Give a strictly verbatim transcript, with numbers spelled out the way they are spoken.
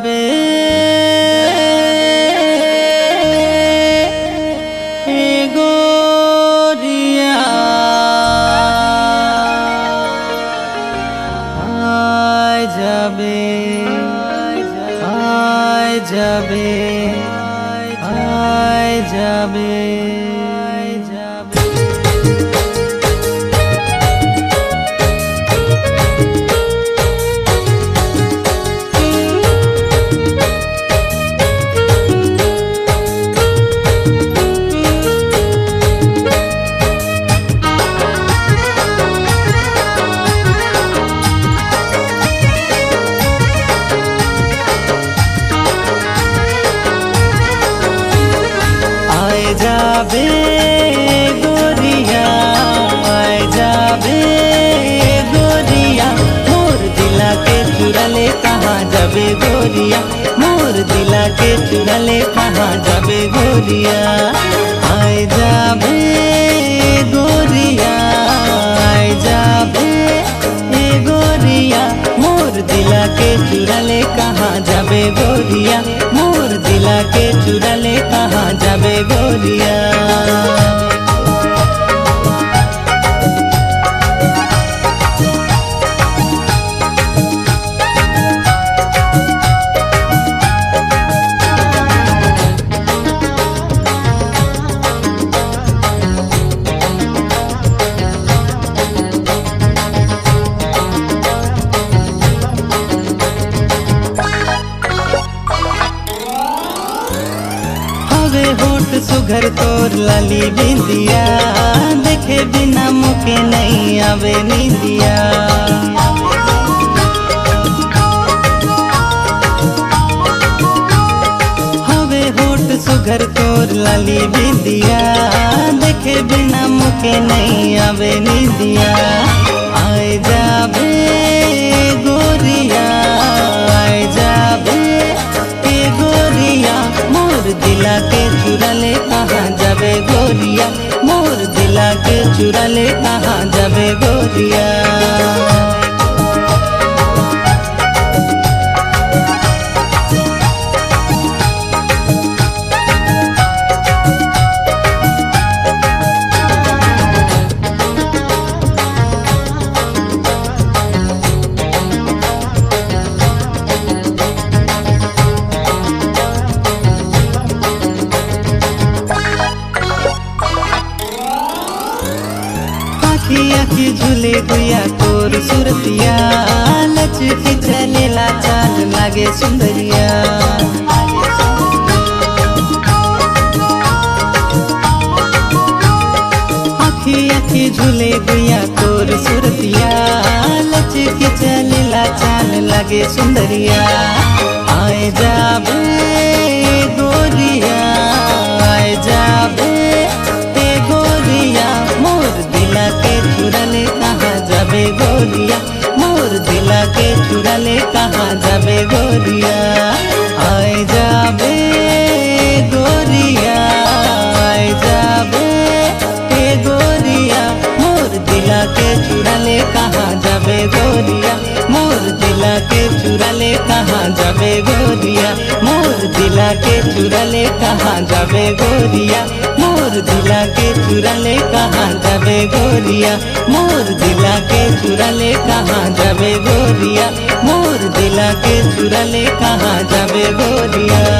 बे ए गोरिया, आय जाबे, आय जाबे, आय जाबे। आय जाबे गोरिया, आय जाबे गोरिया, मोर दिला के चुरा ले कहाँ जाबे गोरिया, मोर दिला के चुरा ले कहाँ जाबे गोरिया। आय जाबे गोरिया, आय जाबे ए गोरिया, मोर दिला के चुरा ले कहाँ जाबे गोरिया, मोर दिला के चुरा ले कहाँ जाबे गोरिया। हवे होठ सुघर तोर लाली बिंदिया, देखे बिना मोके नइ आवे नींदिया। हवे होठ सुघर तोर लाली बिंदिया, देखे बिना मोके नइ आवे नींदिया। आय जाबे गोरिया, आय जाबे ए गोरिया, मोर दिला के चुरा ले कहाँ जाबे गोरिया, मोर दिला के चुरा ले कहाँ जाबे गोरिया। आँखी आँखी झूले गुइया तोर सुरतिया, लचकी चलेला चाल लागे सुंदरिया। आँखी आँखी झूले गुइया तोर सुरतिया, लचकी चलेला चाल लागे सुंदरिया। आय जाबे गोरिया, आय जाबे ए गोरिया, मोर दिला के चुरा ले कहाँ जाबे गोरिया, मोर दिला के चुरा ले कहाँ जाबे गोरिया। आय जाबे गोरिया, आय जाबे ए गोरिया, मोर दिला के चुरा ले कहाँ जाबे गोरिया, मोर दिला के चुरा ले कहाँ जाबे गोरिया, मोर दिला के चुरा ले कहाँ जाबे गोरिया, मोर दिला के चुरा ले कहाँ जाबे गोरिया, मोर दिला के चुरा ले कहाँ जाबे गोरिया, मोर दिला के चुरा ले कहाँ जाबे गोरिया।